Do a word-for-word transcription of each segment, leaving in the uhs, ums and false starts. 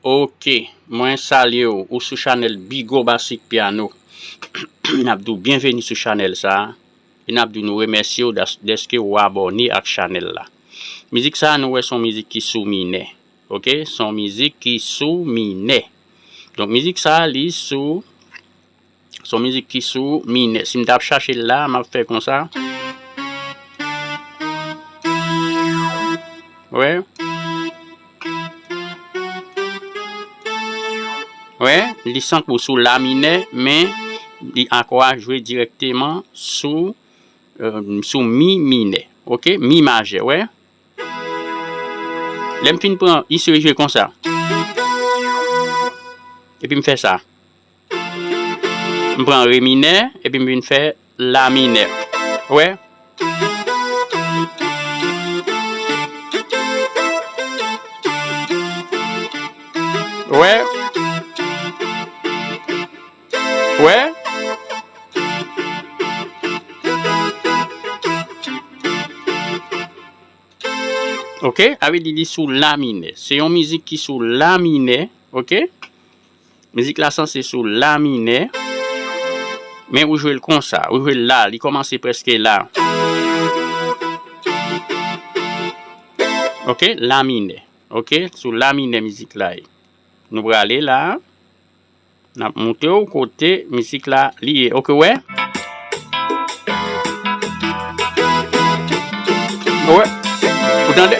Ok, mwen salye w, ou sou chanèl Bigo Basic Piano. N ap di w byenveni sou chanèl sa a, e n ap di w nou remèsye w das-, dèske w abòne ak chanèl la. Mizik sa a, nou wè se yon mizik ki sou minè. Ok, se yon mizik ki sou minè. Donk, mizik sa a, li sou Se yon mizik ki sou minè. Si m t ap chache l la, m ap fè konsa. Wè. Wè, li sankou sou la minè, men li akò a jwe dirèkteman sou, euh, sou mi minè. Ok, mi majè, wè. Lè m fin pran, li se jwe konsa. Epi m fè sa. M pran re minè, epi m vin fè la minè. Wè? Wè? Wè? Ok, sa vle di li sou la minè. Se yon mizik ki sou la minè, ok? Mizik la sanse sou la minè. Men ou jwe l konsa, ou jwe l la, li kòmanse prèske la. Ok, la minè. Ok, sou la minè mizik la ye. Nou prale la. N ap montre w kote mizik la li ye. Ok, wè? Wè? Ou tande?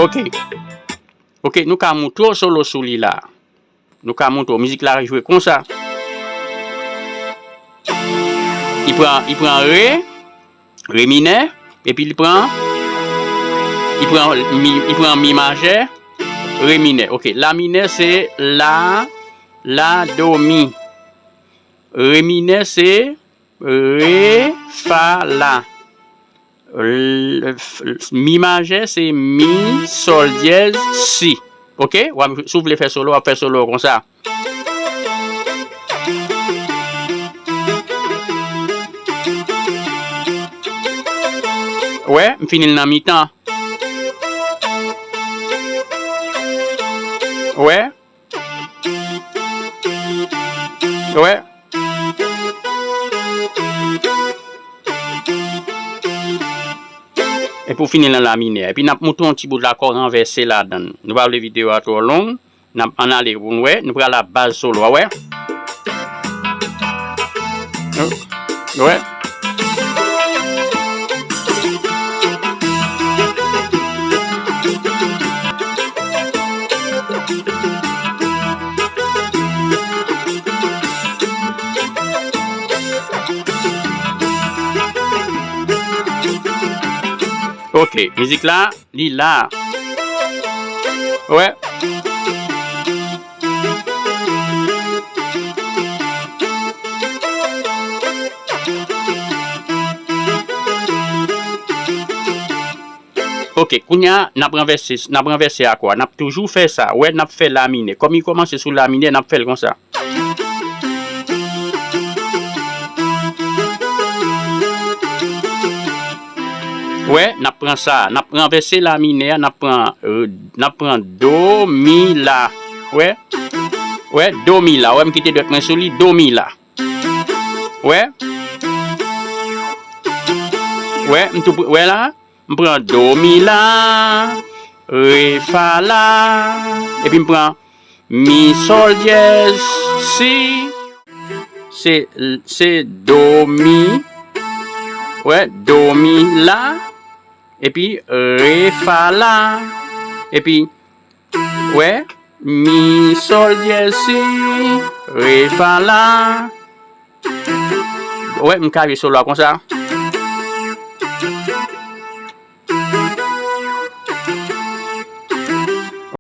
Ok. Ok, nou ka montre w solo sou li la. Nou ka montre w, mizik la jwe konsa. Li pran, li pran re, re minè, epi li pran, li pran mi, li pran mi majè, re minè. Ok, la minè se la, la, do, mi. Re minè se re, fa, la. L-, f-, mi majè se mi, sòl dyèz, si. Ok? W ap, si w vle fè solo, w ap fè solo konsa. Wè, m fini l nan mitan. Wè? Wè? Epi w fini nan la minè. Epi n ap montre yon ti bout akò ranvèse ladan l. Nou pa vle videyo a twò long. N ap ann ale pou n wè. Nou pral a baz solo a, wè. Wè. Ok, mizik la, li la. Wè. Ok, kounye a, n ap ranvèse, n ap ranvèse akò a. N ap toujou fè sa. Wè, n ap fè la minè. Kòm li kòmanse sou la minè, n ap fè l konsa. Wè, n ap pran sa, n ap ranvèse la minè a, n ap pran, euh, n ap pran do, mi, la. Wè? Wè, do, mi, la. Wè, m kite dwèt mwen sou li, do, mi, la. Wè? Wè, m tou, wè la? M pran do, mi, la, re, fa, la, epi m pran mi, sòl dyèz, si. Se, se do, mi, wè, do, mi, la, epi re, fa, la, epi, wè, mi, sòl dyèz, si, re, fa, la. Wè, m ka jwe solo a konsa.